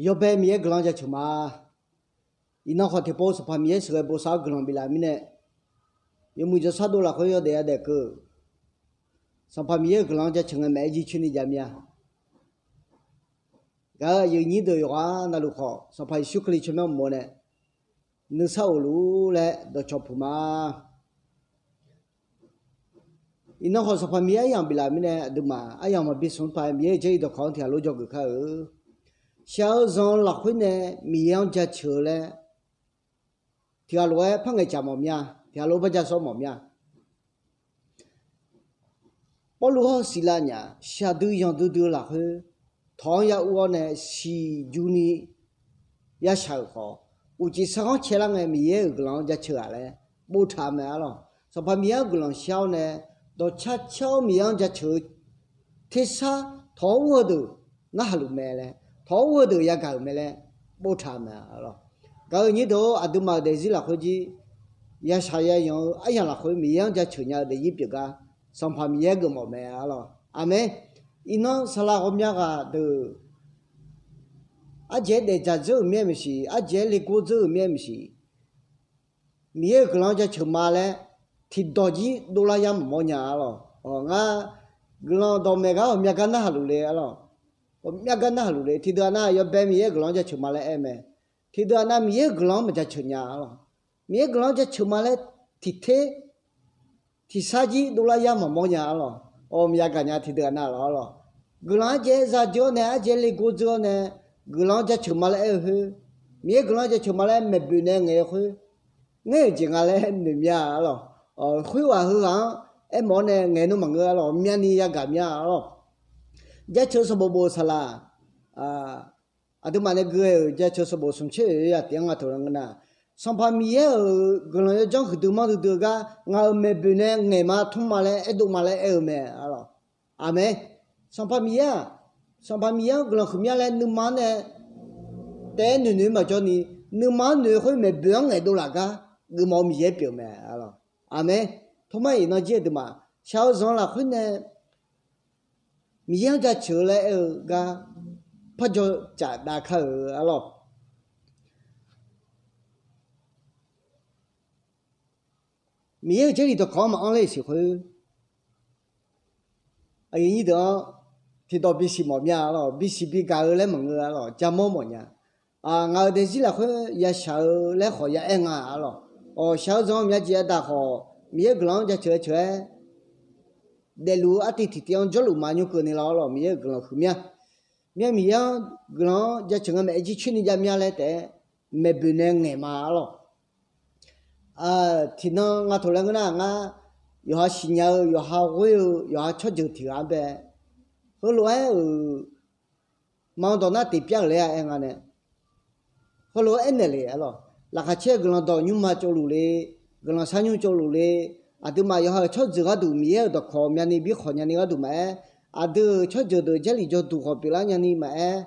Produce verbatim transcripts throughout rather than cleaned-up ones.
Yawbae Miqyaer guiqlanq-anr jaceuq ma. Iqnan khawf tiqpov Sanqpaq Miqyaer sheuqghae bosav-awr guiqlanq biflaf mirnae, yawmuiq jawrshar dov lafkhoer yawdaef yadaef keuv-eu Sanqpaq Miqyaer-euq guiqlanq-anr jaceuq ngae maeq-aer jircoer ni jav mir-a. Gaq-euq aqyuif nyir deuq yawqghaq navluf khawf, Sanqpaq Yeqsur Kali tsawrmyanr uqmov nae nuisar of luf-ur laer dawqcawq puq ma. Iqnan khawf Sanqpaq Miqyaer aryamq biflaf mirnae, aqduimaf aryamq maqbi smq paq-aer Miqyaer-euq Jarlif dawqkawq-anr tiqghaq lof dzawgeuf kar-eu. Shaq-eu zanq-eu lafkhoer nae Miqyaer-anr jaceuq-eu laer tiqghaq lof-aer par ngaeqcaf mawf mir-a. Tiqghaq lof-aer barja sawr mawf mir-a. Pawrluv hawr-eu Siqlav nyaf shaqdui yanqdui dui-eu lafkhoer, tawq-anr ya ur-awr nae siqju ni yashaq-euq khawf, uqcif sarghanr caelar ngae Miqyaer-euq guiqlanq-anr jaceuq ghaq laer boftaq-eu mae arlawq. Sanqpaq Miqyaer-anr guiqlanq shar-awr nae, dawqcar car-awr Miqyaer-anr jaceuq-eu tersar tawq-anr ur-eu deuq narhaq luf mae laer, tawq-anr ur-eu deuq yagaq-euq mae laer boftaq-eu mae arlawq. Gaq-euq nyir deuq-or, aqduimaf-euq daefzir lafkhoer jir yashaq yayanq-eu aryamq lafkhoer Miqyaer-anr jaceuq nya-eu daefzir pyeuf gar Sanqpaq Miqyaer geufmawf mae arlawq. Aqmeq. Iqnan saqlaq ghawqmya ghaq deuq arjeq-aer daefdzaq dzeur-euq mir-aer maeqshi, arjeq-aer legor dzeur-euq mir-aer maeqshi, Miqyaer-euq guiqlanq-anr jaceuq ma laer tiqdawq jir dovlar yar maqmawr nya arlawq. Ngar guiqlanq dawqmaeq gar ghawqmya gar narhaq luf le arlawq. Ghawqmya gar narhaq luf le. Tiqdeuq-aq nar, yawbae Miqyaer-euq guiqlanq-anr jaceuq ma laer aer mae. Tiqdeuq-aq nar, Miqyaer-euq guiqlanq-anr maqjaceuq nya arlawq. Miqyaer guiqlanq-anr jaceuq ma laer tiqter tiqsar jir dovlar yar maqmawr nya arlawq. Awq, maqya gaq nya. Tiqdeuq-aq nar lawq arlawq, guiqlanq arjaev-aer zadzeur-awr nae, arjaev-aer legor dzeur-awr nae, guiqlanq-anr jaceuq ma laer aer-eu khoer, Miqyaer guiqlanq-anr jaceuq ma laer maeqboeq nae ngaeq-eu khoer, ngaer-euq jeq nga laer noeq mya arlawq. Khoerghaq heughaq-anr aermawf-awr nae ngaeq nan maqngeur arlawq, myavni yagaq mya arlawq. Jaceuq sanqbof bof-eu saqlaq, aqduimaf nae gui-euq jaceuq sanqbof smq tser oeq yatiq-anr nga taq-eu ngeur nar, Sanqpaq Miqyaer-euq guiqlanq yawdzanr huiqdui manr duidui-eu gar ngaq-euq maeqboeq nae ngaeq ma tmr ma laer aerdov ma laer aer-eu mae arlawq. Aqmeq. Sanqpaq Miqyaer-aq, Sanqpaq Miqyaer-anr guiqlanq huiqmya laer nuima-anr nae taef-aer noeqnoeq maqjawr ni, nuima-anr noeq khoer maeqboeq-anr ngaeqdov laf gar geufmawf-eu Miqyaer pyeuf mae arlawq. Aqmeq. Tormar iqnan jir aqduimaf shaq-eu zanq lafkhoer nae Miqyaer-anr jaceuq-eu laer aer-eu gar parjawr caf dav kar-euq arlawq. Miqyaer-euq Jarlif dawqkawq-anr maqanr ler-iq siq khoer, aqyuif nyir deuq-anr tiqdawq bisiq mawf mya arlawq, bisiq bigaq-eu laer maqngeur arlawq, jamawr mawf nya. Ngaq-euq daefzir lafkhoer yashaq-eu laer khawf ya aer nga arlawq. Awq, shaq-eu zanq myav jeq yadaq khawf, Miqyaer-euq guiqlanq-anr jaceuq-aer ceuq-aer daefluf-eu artiv tiqtiv-anr jawrluf ma nymr keuvni la arlawq, Miqyaer-euq guiqlanq huiqmya. Myav Miqyaer-anr guiqlanq-anr jaceuq nga maeq-aer jircoer ni jav mya laer taef-aer maeqboeq nae ngaeq ma arlawq. Tiqnan nga taq laer ngeur nar, ngar yawqha siqnya-eu, yawqha ghoer-eu, yawqha tsawrjeuq tiq ghaq-anr bae, heulof-aer-euq ma dawq nar tiqpyar-euq laer-a aer nga nae, heulof-aer aernaeq le arlawq. Laqkhaq caer-eu guiqlanq dawq nymrma tsovluf le, guiqlanq sharnymr tsovluf le, aqduimaf yawqha-euq tsawrjeuq gharduq Miqyaer-euq dawqkawq myavni birkhawq nyani gharduq maqaer, aqdui-euq tsawrjeuq deuq Jarlif jawrduq khawf pyeuflar nyani maqaer,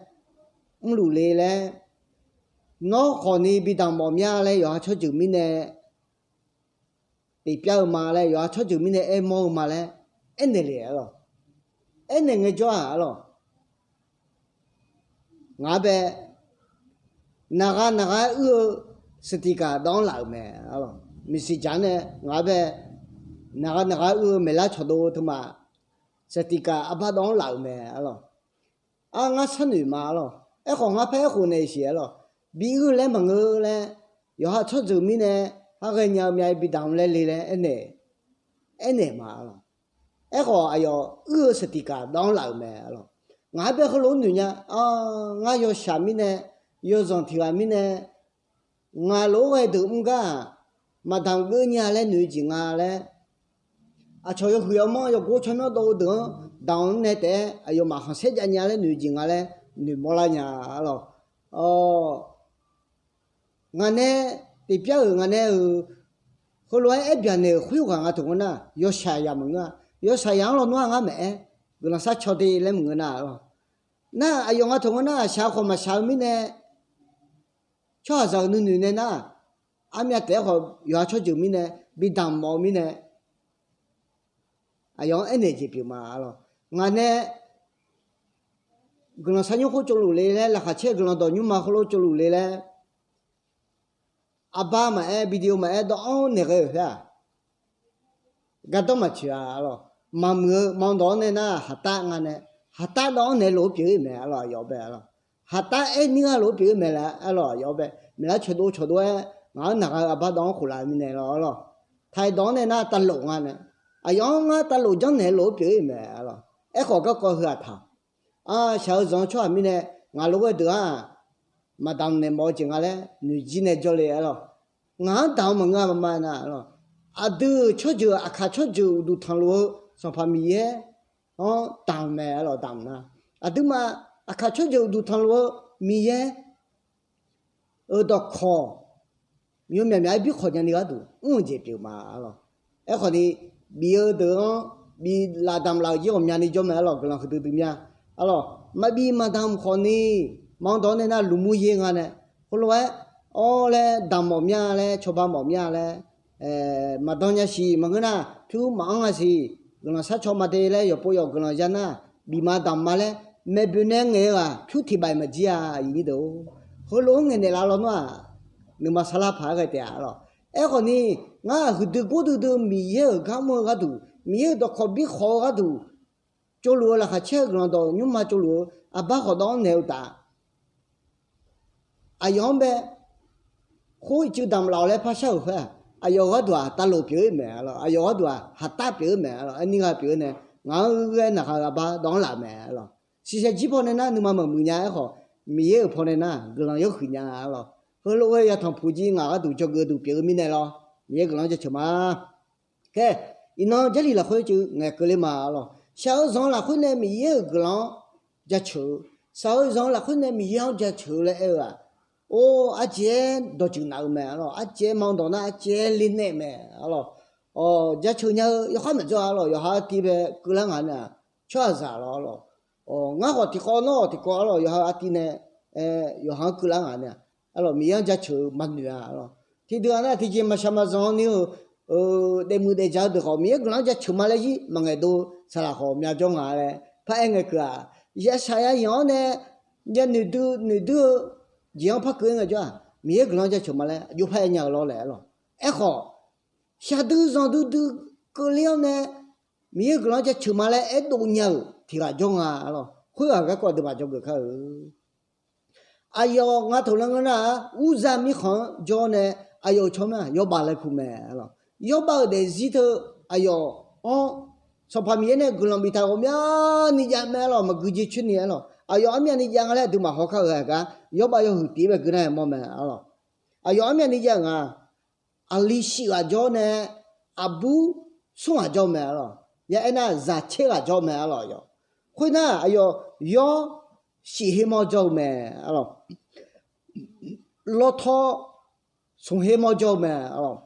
mrluf le laer, nawr khawfni bi damq mawf mya laer yawqha tsawrjeuq mirnae tiqpyar-eu ma laer, yawqha tsawrjeuq mirnae aermawr-eu ma laer aernaeq le arlawq. Aernaeq ngaejawr-aq arlawq, ngaq-anr bae naqghaq naqghaq-aer uir-eu saqtiqkaq dawv-anr laf-euq mae arlawq. Miqsiq dzaq-anr nae ngaq-anr bae naqghaq naqghaq-aer uir-eu maeqlar cawqdov teumaf saqtiqkaq arbar dawv-anr laf-euq mae arlawq. Ar, ngar sharnoeq ma arlawq. Aerkhawf ngar par aerkhof naeq-iq siq arlawq. Bi uir-eu laer maqngeur laer, yawqha tsawrjeuq mirnae har ghaenya-eu myav-aer bi damq laer le laer aernaeq, aernaeq ma arlawq. Aerkhawf aqyawf uir-eu saqtiqkaq dawv-anr laf-euq mae arlawq. Ngaq-anr bae heulof-aer noeq nya, ngar yawshaq mirnae, yawzanq tiq ghaq mirnae, ngaq lof-aer ghae deuq mr gar-aq, maqdamq geur nya laer noeq-eu jeq nga laer, aqcawq yawhuiq yawmanr yawgor tsawrmyanr dov-eu deuq-anr damq-anr nae taef-aer aqyawfmaf khanqsaer jav nya laer noeq-eu jeq nga laer noeqmawr lar nya arlawq. Ngaq nae tiqpyar-euq ngaq nae-euq heulof-aer aer byaqnaeq-euq khoerghaq nga taq ngeur nar, yawshaq yaq maqngeur-a. Yawshaq yaq-anr lawnmr-aq ngar maeq-aer guiqlanq sharcaw de laer maqngeur nar arlawq. Nar aqyawf nga taq ngeur nar, shaq khawf maqshaq-eu mirnae, tsawrhaqzaq-euq nuinoeq nae nar, armyav taef-aer khawf yawqha tsawrjeuq mirnae bi damq mawf-eu mirnae, aqyawf-anr aernaeq jeq pyeuf ma arlawq. Ngaq nae guiqlanq sharnymr khoer tsovluf le laer, laqkhaq caer-eu guiqlanq dawq nymrma khoerlof tsovluf le laer, arbar maqaer, video maqaer, dawv-anr naeq ghae-euq khoer-aq, gardanr maqtsoeq-a arlawq. Maqmuiq-eu ma dawq-anr nae nar, haqtar nga nae, haqtar dawv-anr naeq lof-aer pyeuf-ir mae arlawq, aqyawf bae arlawq. Haqtar aer nir gha lof-aer pyeuf-ir mae laer arlawq, aqyawf bae maeqlar cawqdov cawqdov-aer ngaq-anr naq gha-eu arbar dawv-anr khof laf-eu mirnae lawr arlawq. Taiq dawq-anr nae nar tavlof nga nae, aqyawf-anr ngar tavlof janrnaeq lof-aer pyeuf-ir mae arlawq. Aerkhawf garkawv heu-aq taq shaq-eu zanq-eu tsawrhaq mirnae, ngaq lof-aer deuq-aq, maqdamq naeq mawf-eu jeq nga laer noeqjir nae jawrle arlawq. Ngaq-anr damq-eu maqngeur-a ma ma nar arlawq. Aqdui-euq tsawrjeuq, aqkaq tsawrjeuq uqduq tanqluf-eu Sanqpaq Miqyaer-anr damq mae arlawq, damq nar. Aqduimaf aqkaq tsawrjeuq uqduq tanqluf-eu Miqyaer-euq dawqkawq yawmyaq myaq-aer bi khawq nyani gharduq mr-euq jeq pyeuf ma arlawq. Aerkhawf ni, bif-eu deuq-anr bif laf damq laf-euq jir ghawqmyani jawr mae arlawq, guiqlanq huiqdui dui mya arlawq. Maqbif maqdamq khawf ni, ma dawq-anr nae nar lmqmr yaer nga nae, khoerlof-aer awr laer damq mawf mya laer, cawba mawf mya laer, maqdan nya siq maqngeur nar, pyur maqanr nga siq, guiqlanq sharcaw ma de laer yawqpov yawq guiqlanq ya nar, bif ma damq ma laer, maeqboeq nae ngaeq-eu ghaq pyur tiq baf-iq maqjir-a, aqyuif nyir deuq-or. Heulof-anr ngaeqnaeq laf lawnmr-aq, nuima sarlar paq-aer ghae taef-a arlawq. Aerkhawf ni, ngar huiqdui gordui dui-eu Miqyaer-euq gar mr-eu gharduq, Miqyaer-euq dawqkawq bi khawq-eu gharduq, tsovluf-eu laqkhaq caer-eu guiqlanq dawq nymrma tsovluf-eu arbar khawf dawv-anr naeq-eu taf, aqyawf-anr bae khoer iqcuiv damq laf-awq laer par shar-euq khoer-aq, aqyawf-euq gharduq-aq tavlof pyeuf-ir mae arlawq, aqyawf-euq gharduq-aq haqtar pyeuf-ir mae arlawq, aer nir gha pyeuf-ir nae, ngaq-anr ghae naq gha-eu arbar dawv-anr laf mae arlawq. Siqsaeq jir pawnae nar nuima maqmuiq nya aerkhawf, Miqyaer-euq pawnae nar guiqlanq yawhuiq nya arlawq. Heulof-aer yatanq puq jir ngaq gharduq dzawgeuf duq pyeuf-eu mirnae lawr, Miqyaer guiqlanq-anr jaceuq ma. Khaer, iqnan Jarlif lafkhoer cuiv ngaeqkeuv ler ma arlawq. Shaq-eu zanq lafkhoer nae Miqyaer-euq guiqlanq-anr jaceuq-eu, shaq-eu zanq lafkhoer nae Miqyaer-anr jaceuq-eu laer aer-eu-aq, or, arjeq-aer dawqtsuif naf-eu mae arlawq. Arjeq-aer ma dawq nar arjeq-aer ler naeq mae arlawq. Awq, jaceuq nya-eu yawkhav maqjawr-a arlawq. Yawqha-anr tiv bae keuvlar ngaq nae-aq, tsawrhaqzaq lawr arlawq. Awq, ngar khawf tiqkawv nawr tiqkawv arlawq, yawqha-eu artiv nae, yawqha-anr keuvlar ngaq nae-aq, arlawq, Miqyaer-anr jaceuq-eu maqnoeq-a arlawq. Tiqdeuq-aq nar tiqjeq maqshaq maqzanq ni-eu daefmuiq daefjaq-eu deuq khawf, Miqyaer guiqlanq-anr jaceuq ma laer zir maqngaeq dov saqlaq khawf myavjawr nga laer par aer ngae keuv-aq, yashaq yayanq-anr nae ya noeqdui noeqdui-eu jeq-anr par keuv-aer ngaejawr-aq, Miqyaer guiqlanq-anr jaceuq ma laer aqjox par aer nya-eu lawr laeq arlawq. Aerkhawf, shaqdui zanqdui dui keuvler-awr nae Miqyaer guiqlanq-anr jaceuq ma laer aerdov nya-euq tiq ghaq jawr nga arlawq. Khoerghaq garkawv aqduimaf dzawgeuf kar-eu. Aqyawf nga teuq laer ngeur nar-aq, Urzar mirkhanq-anr jawr nae aqyawf-euq tsawrmyanr-aq Yawrbav laer kur mae arlawq. Yawrbav-euq daefzir teu aqyawf-anr Sanqpaq Miqyaer nae guiqlanq biftaq ghawqmyani jav mae arlawq. Maqgui jeq coer ni arlawq. Aqyawf armyavni jav nga laer aqduimaf hawkar-euq haeq gar Yawrbav yawhuiq tiq-ir bae gui nar-aer mawr mae arlawq. Aqyawf armyavni jav-eu nga, aqli shif ghaq jawr nae aqbur smr ghaq jawr mae arlawq. Ya aernar zaq tser ghaq jawr mae arlawq yawq. Khoernar aqyawf yawr shif her mawr jawr-eu mae arlawq. Lawtaw smq her mawr jawr-eu mae arlawq.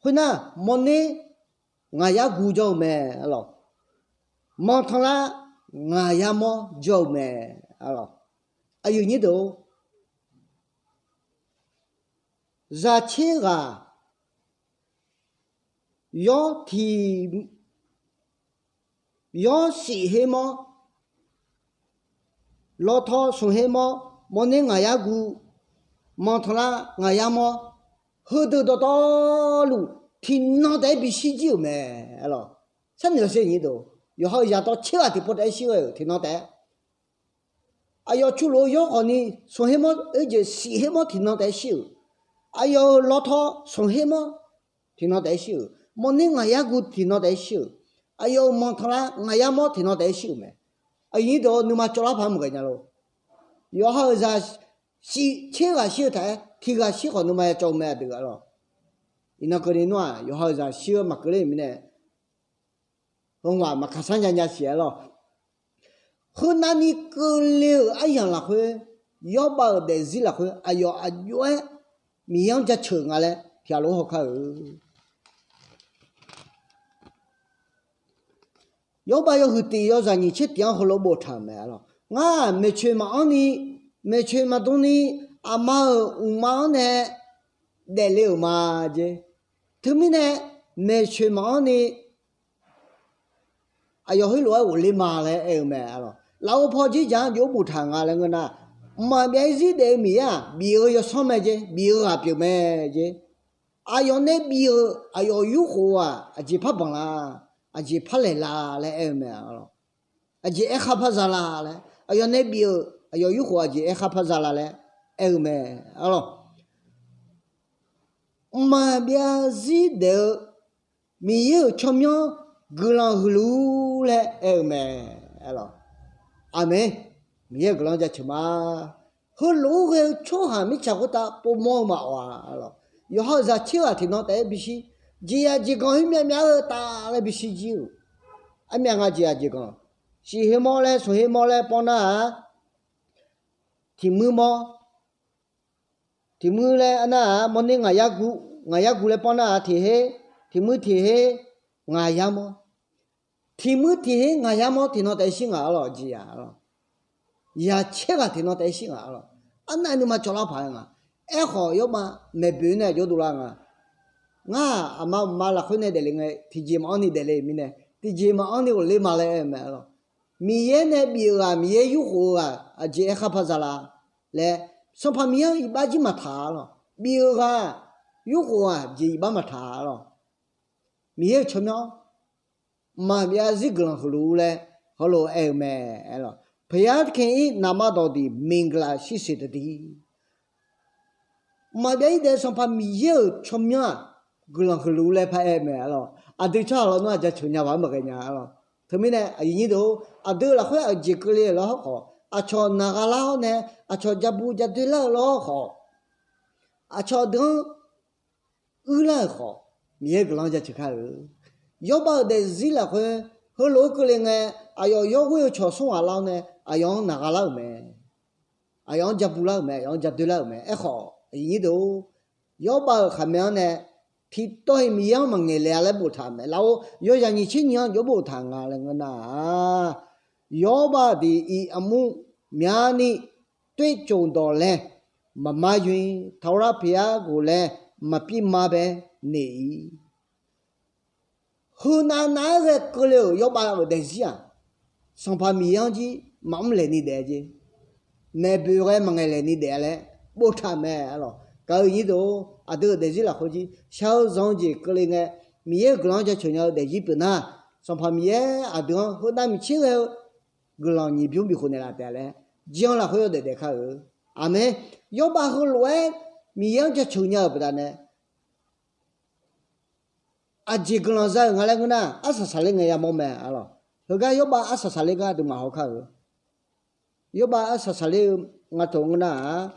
Khoernar mawrner ngaq yar gu jawr-eu mae arlawq. Manqtanqlar ngaq yar mawr jawr-eu mae arlawq. Aqyuif nyir deuq-or, zaq tser ghaq yawr tiq yawr shif her mawr, lawtaw smq her mawr, mawrner ngaq yar gu, manqtanqlar ngaq yar mawr, heudeuq dawqtawvluf tiqnan taef-aer bishir jir-euq mae arlawq. Sharnoeq-awr sher nyir deuq, yawqha-euq zaqdawq tser ghaq tiqpov taef-aer shir ghae-euq tiqnan taef-aer Aqyawf cu lof-eu yawr khawf ni, smq her mawr, oerjeq shif her mawr tiqnan taef-aer shir-euq. Aqyawf-euq lawtaw smq her mawr tiqnan taef-aer shir-euq. Mawrner ngaq yar gu tiqnan taef-aer shir-euq. Aqyawf-euq manqtanqlar ngaq yar mawr tiqnan taef-aer shir-euq mae. Aqyuif nyir deuq-or, nuima cawvlar paq-aer maqghae nya lor. Yawqha-euq zaq shif tser ghaq shir-eu taq-aer tiq ghaq shir khawf nuima ya cawv-eu mae aqdui arlawq. Iqnan keuvni nar-aq, yawqha-euq zaq shir-eu maqkeuv ler-euq mirnae, heu ghaq maqkaq sar nya nya siq arlawq. Khoernav ni keuvle-euq aryamq lafkhoer, Yawrbav-euq daefzir lafkhoer aqyawf aqjox-aer Miqyaer-anr jaceuq nga laer tiqghaq lof-aer hawkar-euq. Yawrbav yawhuiq tiq yawzaq nyiq tser tiq-anr heulof boftaq-euq mae arlawq. Ngar-aq maeqtsoeq maqanr ni, maeqtsoeq maqdm ni, aqma-euq mqma-anr nae daefle-euq ma jeq. Teumirnae maeqtsoeq maqanr ni aqyawf khoerlof-aer ghofler ma laer aer-eu mae arlawq. Lafov paw jirdzaq-anr jov boftaq nga laer ngeur nar, mqmaq byav-ir zir daef-eu Miqyaer-aq, bif-eu yawsanr mae jeq, bif-eu ghaq pyeuf mae jeq. Aqyawf nae bif-euq aqyawf yurkhof-aq, aqjeq par banq la, aqjeq par laeq la laer aer-eu mae. Aqjeq aerkhar par za la laer, aqyawf nae bif-euq aqyawf yurkhof aqjeq aerkhar par za la laer aer-eu mae. Arlawq, mqmaq byav zir daef-eu Miqyaer-euq tsawrmyanr guiqlanq huiq luf-ur laer aer-eu mae. Arlawq, aqmeq. Miqyaer-euq guiqlanq jaceuq ma. Heulof-aer ghae-eu tsawrhaq mirtsaq khoertav povmawr-eu maqawq-a. Arlawq, yawqha-euq zaq tser ghaq tiqnan taef-aer bishir, jeqzaq jeqganq khoer myavmyav-eu tav laer bishir jir-euq. Armyav nga jeqzaq jeqganq, shif her mawr laer, smq her mawr laer pawr nar-aq, tiq muir mawr, tiq muir laer arnar-aq, mawrner ngaq yar gu, ngaq yar gu laer pawr nar-aq, tiq her, tiq muir tiq her ngaq yar mawr. Tiq muir tiq her ngaq yar mawr tiqnan taef-aer shir ngaq arlawq, jeqzaq arlawq. Zaq tser ghaq tiqnan taef-aer shir ngaq arlawq. Arnav nuima cawvlar paq-aer nga. Aerkhawf, yawrbav maeqboeq nae aqjox dovlar nga. Ngar-aq, aqma mqma lafkhoer nae daefle ngae, tiqjeq maqanr ni daefle mirnae, tiqjeq maqanr ni ghofler ma laer aer-eu mae arlawq. Miqyaer nae bif-euq ghaq, Miqyaer yurkhof-eu ghaq aqjeq aerkhar par za la laer, Sanqpaq Miqyaer-anr iqbax jir maqtaq arlawq. Bif-euq ghaq, yurkhof ghaq jeq iqbax maqtaq arlawq. Miqyaer-euq tsawrmyanr mqmaq byav zir guiqlanq huiq luf-ur laer heulof-aer aer-eu mae. Arlawq, ဘုရားသခင်၏ နာမတော်သည် မင်္ဂလာရှိစေသတည်း. Mqmaq byav-ir daef-eu Sanqpaq Miqyaer-euq tsawrmyanr-aq, guiqlanq huiq luf-ur laer paraer-eu mae arlawq. Aqdui tsawrhaq lawnmr-aq jaceuq nya baq-anr maqghae nya arlawq. Teumirnae aqyuif nyir deuq-or, aqdui lafkhoer aqjeq keuvle-euq lawr khawf, aqcawq naqgha lar-awr nae, aqcawq ja bu ja doer lar-eu lawr khawf, aqcawq deuq-anr uirlar-euq khawf, Miqyaer guiqlanq jaceuq kar-eu. Yawrbav-euq daefzir lafkhoer heulof-aer keuvle ngae, aqyawf yawr ghoer-eu cawq smr ghaq lar-awr nae, aqyawf-anr naqgha lar-euq mae. Aqyawf-anr ja bu lar-euq mae, aqyawf-anr ja doer lar-euq mae. Aerkhawf, aqyuif nyir deuq-or, yawrbav-euq khaqmae-anr nae tiqtawv-iq Miqyaer-anr maqngaeq le-a laer boftaq-euq mae. Lafov yawzaq nyiq tser nyiq-anr jov boftaq nga laer ngeur nar-aq, ယွဘသည် ဤအမှုများနှင့် တွေ့ကြုံသော်လည်း မမှားယွင်း ထာဝရဘုရားကိုလည်း မပြစ်မှားဘဲနေ၏. Heunav nav-aer ghae keuvle-euq yawrbav-euq daefzir-aq, Sanqpaq Miqyaer-anr jir maqmr laeqni daef-a jeq, maeqboeq ghae maqngaeq laeqni daef-a laer boftaq mae arlawq. Gaq-eu nyir deuq-or, aqdui-euq daefzir lafkhoer jir shaq-eu zanq-eu jeq keuvle ngae, Miqyaer-euq guiqlanq-anr jaceuq nya-eu daefzir pyeuf nar, Sanqpaq Miqyaer aqdui-anr heunav miqtser ghae-eu guiqlanq nyiq bymr bifkhof naeqlaf taef-a laer jir-anr lafkhoer yawdaef daef kar-euq. Aqmeq. Yawrbav heulof-aer Miqyaer-anr jaceuq nya-euq baqdanae, aqjeq guiqlanq za-euq nga laer ngeur nar, arsaq saqler ngae yamawr mae arlawq. Heugar yawrbav arsaq saqler gar aqduimaf haw kar-euq. Yawrbav arsaq saqler-eu nga taq ngeur nar-aq,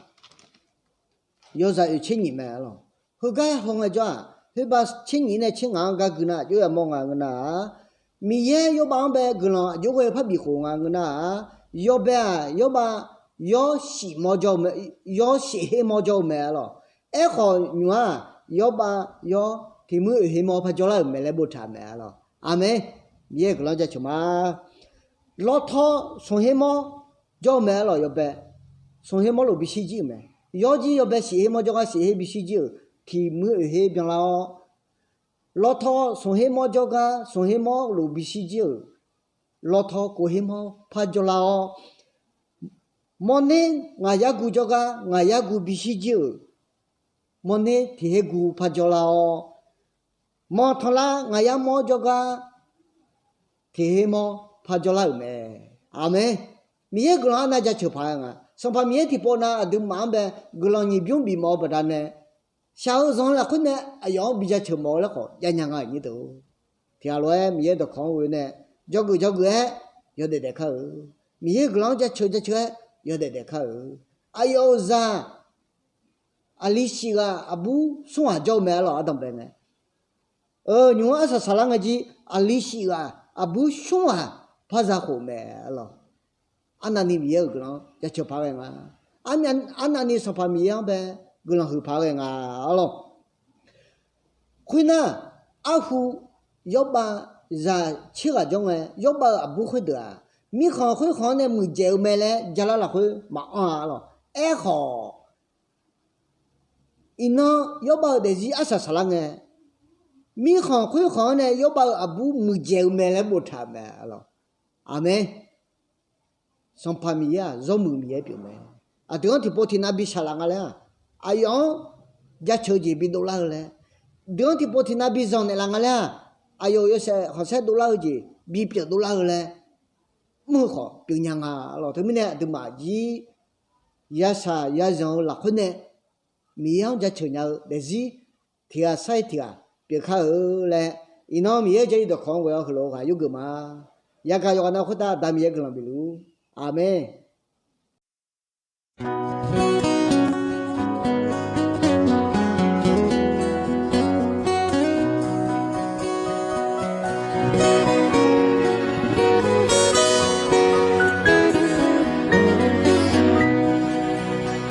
yawzaq oeq tser nyiq mae arlawq. Heugar haw ngae jawr-aq, khoerbav tser nyiq nae tser ngaq-anr gar gui nar, aqjox yamawr nga ngeur nar-aq, Miqyaer yawrbav-anr bae guiqlanq aqjox ghae-eu parbif khof nga ngeur nar-aq, yawbae-aq yawrbav yawr shif mawr jawr-eu mae, yawr shif her mawr jawr-eu mae arlawq. Aerkhawf nymq-aq, yawrbav yawr tiq muir oeq her mawr par jawrlar-euq mae laer boftaq mae arlawq. Aqmeq. Miqyaer-euq guiqlanq jaceuq ma. Lawrtawr smq her mawr jawr-eu mae arlawq yawbae. Smq her mawr lof bishir jir-euq mae. Yawr jir yawbae shif her mawr jawrgar shif her bishir jir-euq tiq muir oeq her byanlar-awr, lawrtawr smq her mawr jawrgar smq her mawr lof bishir jir-euq lawrtawr kov her mawr par jawrlar-awr, mawrner ngaq yar gu jawrgar ngaq yar gu bishir jir-euq mawrner tiq her gu par jawrlar-awr, mawr tanqlar ngaq yar mawr jawrgar tiq her mawr par jawrlar-euq mae. Aqmeq. Miqyaer guiqlanq arnav jaceuq paq-aer nga. Sanqpaq Miqyaer tiqpov nav aqduimaf-anr bae guiqlanq nyiq bymr bifmawf-eu baqdanae, shaq-eu zanq lafkhoer nae aqyawf-anr bi jaceuq mawf-eu laer khawf jav nya nga-euq nyir deuq-or. Tiqghaq lof-aer Miqyaer dawqkawq-anr ghoe nae jawrgeuf jawrgeuf-aer yawdaef daef kar-euq. Miqyaer guiqlanq-anr jaceuq jaceuq-aer yawdaef daef kar-euq. Aqyawf-euq zaq aqli shif ghaq aqbur smr ghaq jawr-eu mae arlawq. Ardanqbae nae, nymq-anr arsaq saqlar ngae jir aqli shif ghaq aqbur smr ghaq par za khof mae arlawq. Arnavni Miqyaer-euq guiqlanq-anr jaceuq paq ghae nga. Arnavni Sanqpaq Miqyaer-anr bae guiqlanq huiq paq ghae nga arlawq. Khoernar, arhu yawrbav zaq tser ghaq jawr ngae, yawrbav-euq aqbur khoerdeuq-aq, mirkhanq khoerkhanq-anr nae muiqdzaeq-eu mae laer jalar lafkhoer maqanr-a arlawq. Aerkhawf, iqnan yawrbav-euq daefzir arsaq saqlar ngae, mirkhanq khoerkhanq-anr nae yawrbav-euq aqbur muiqdzaeq-eu mae laer boftaq-euq mae arlawq. Aqmeq. Sanqpaq Miqyaer-aq zawrmuiq Miqyaer pyeuf mae. Aqdui-anr tiqpov tiqnav bi shaqlaf nga laer-aq, aqyawf-anr jaceuq-eu jeq bi dovlar-eu laer, dui-anr tiqpov tiqnav bi zanqnaeq laf nga laer-aq, aqyawf-euq yawshaef khanqsaer dovlar-eu jeq bipyeuf dovlar-eu laer mr-eu khawf pyeufnya nga lawq. Teumirnae aqduimaf jir yashaq yazanq-eu lafkhoer nae Miqyaer-anr jaceuq nya-eu daefzir tiq ghaq sar-ir tiq ghaq pyeuf kar-eu laer, iqnan Miqyaer-euq jarlif dawqkawq-anr ghoe-awr heulof-aer ghaq yurgeuf ma. Yagaq yawqghaq nav khoertav Aqda Miqyaer guiqlanq bif luf-ur. Aqmeq.